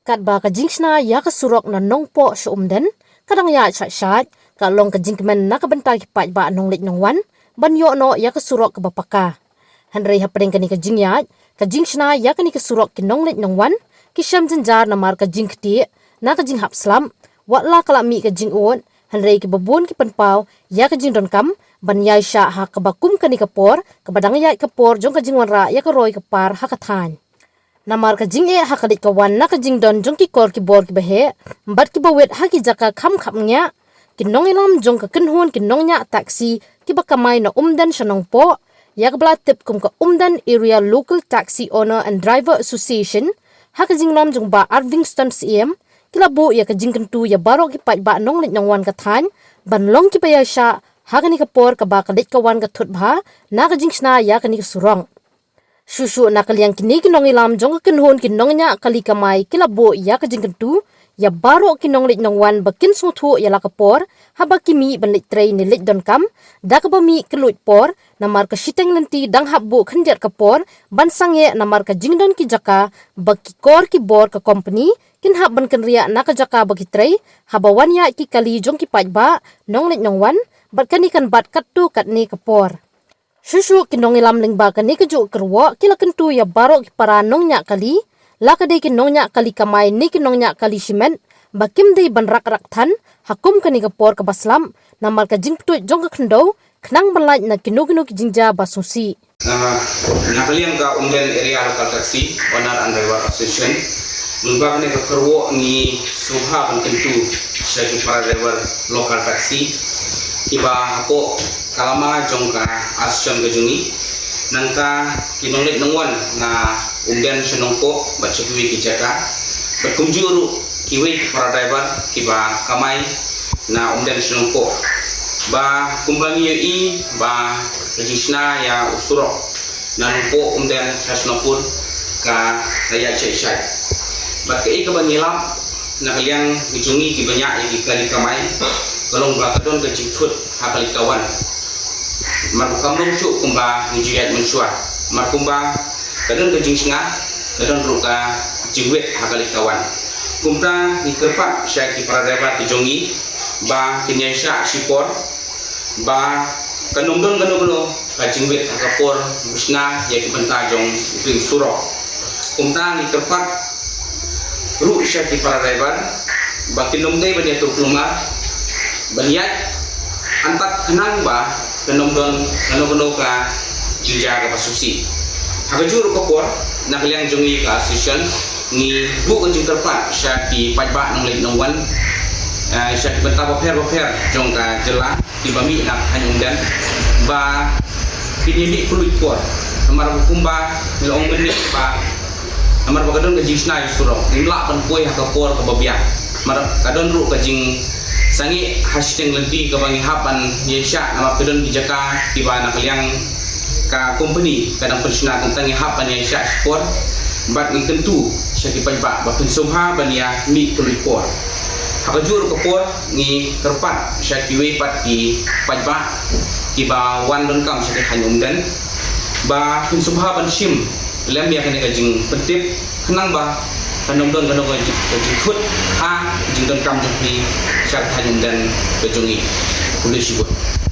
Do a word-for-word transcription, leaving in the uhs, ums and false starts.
Katba ka jingshna ïa ka surok na Nongpoh sha Umden ka dang ïaid shah shah, ka long ka jingkmen na ka bynta ki paidbah nongleit nongwan ban ïoh noh ïa ka surok kaba paka. Hynrei hapdeng kane ka jingïaid ka jingshna ïa kane ka surok, ki nongleit nongwan ki shem jynjar namar ka jingktieh na ka jinghap slap, wat la ka la mih ka jingud, hynrei kiba bun ki pynpaw ïa ka jingdonkam ban ïaishah ha kaba kum kane ka por, kaba dang ïaid ka por jong ka jingwanrah ïa ka roi ka par ha ka thaiñ. Namar ka jingeh ha ka leit ka wan na ka jingdon jong ki kor ki bor kiba heh bad kiba wit ha ki jaka kham khapngiah, ki nongïalam jong ka kynhun ki nongñiah taxi kiba kamai na Umden sha Nongpoh, ïa kaba la tip kum ka Umden Area Local Taxi Owner and Driver Association, ha ka jinglong jong Bah Arvingston Syiem, ki la buh ïa ka jingkyntu ïa baroh ki paidbah nongleit nongwan ka thaiñ ban long kiba ïaishah ha kane ka por kaba ka leit ka wan ka thut bha na ka jingshna ïa kane ka surok. Shuh shuh na ka liang kine ki nongïalam jong ka kynhun ki nongñiah kali kamai ki la buh ïa ka jingkyntu ïa baroh ki nongleit nongwan ba kin sngewthuh ïa la ka por haba ki mih ban leit trei ne leit donkam, da kaba mih kylluid por, namar ka shiteng lynti dang hap buh khyndiat ka por ban sangeh namar ka jingdon ki jaka ba ki kor ki bor ka kompani kin hap ban kynriah na ka jaka ba ki trei haba wan ïaid ki kali jong ki paidbah nongleit nongwan, bad kane kan bat katto katne ka por. Shuh shuh ki nongïalam lyngba kane kajuh ka kyrwoh ki la kyntu ïa baroh ki para nongñiah kali, la ka dei ki nongñiah kali kamai ne ki nongñiah kali shimet, ba kim dei ban rak rak than ha kum kane ka por kaba slap, namar ka jingpyntip jong ka khyndew khnang ban lait na kino kino ki jingjia ba sngewsih. Ah, na ka liang ka Umden Area Local Taxi Owner and Driver Association, lyngba kane ka kyrwoh ngi sngewbha ban kyntu sha ki para driver local taxi kiba hapoh ka lama jong ka association ka jong ngi, nangta ki nongleit nongwan na Umden sha Nongpoh bad sha kiwei ki jaka, bad kumjuh ruh kiwei ki para driver kiba kamai na Umden sha Nongpoh, ba kumba ngi ïohi ba ka jingshna ïa u surok na Nongpoh Umden sha Sonapur ka la ïaid shai shai. Bad kaei kaba ngi lap na ka liang ka jong ngi kiba ñiah ïa ki kali kamai, ka long ba ka don ka jingthut ha ka leit ka wan. Mar kam long shuh kumba ngi ju ïaid mynshuwa. Mar kumba ka don ka jingshna, ka don ruh ka jingwit ha ka leit ka wan. Kumta ngi kyrpad sha ki para driver ki jong ngi ba kin ïaishah shipor, ba kan ym don kano kano ka jingwit ha ka por ba shna ïa ki bynta jong u surok. Kumta ngi kyrpad ruh sha ki para driver ba kin ym dei ban ïatur kulmar, ban ïaid antad khnang ba kan ym don kano kano ka jingjia kaba sngewsih. Ha kajuh ruh ka por, na ka liang jong ngi ka association ngi buh ka jingkyrpad sha ki paidbah nongleit nongwan, eh, sha ki bynta bapher bapher jong ka jylla, kiba mih na ka thaiñ Umden, ba kin ïa mih kylluid por. Namar ba kumba ngi la ong mynne ba, namar ba ka don ka jingshna ïa u surok, ngim lah ban poi ha ka por kaba biang. Namar ka don ruh ka jingsangeh ha shiteng lynti kaba ngi hap ban ïaishah, namar ka don ki jaka kiba na ka liang ka kompani ka dang pynshna, kumta ngi hap ban ïaishah shipor. Bad ngi kyntu sha ki paidbah ba kin sngewbha ban ïa mih kylluid por. Ha kajuh ruh ka por ngi kyrpad sha kiwei pat ki paidbah kiba wan donkam sha ka thaiñ Umden ba kin sngewbha ban shim lem ïa kane ka jingpyntip, khnang ba kan ym don kano ka jing, ka jingthut ha ka jingdonkam jong ki sha ka thaiñ Umden ka jong ngi. Khublei shibun.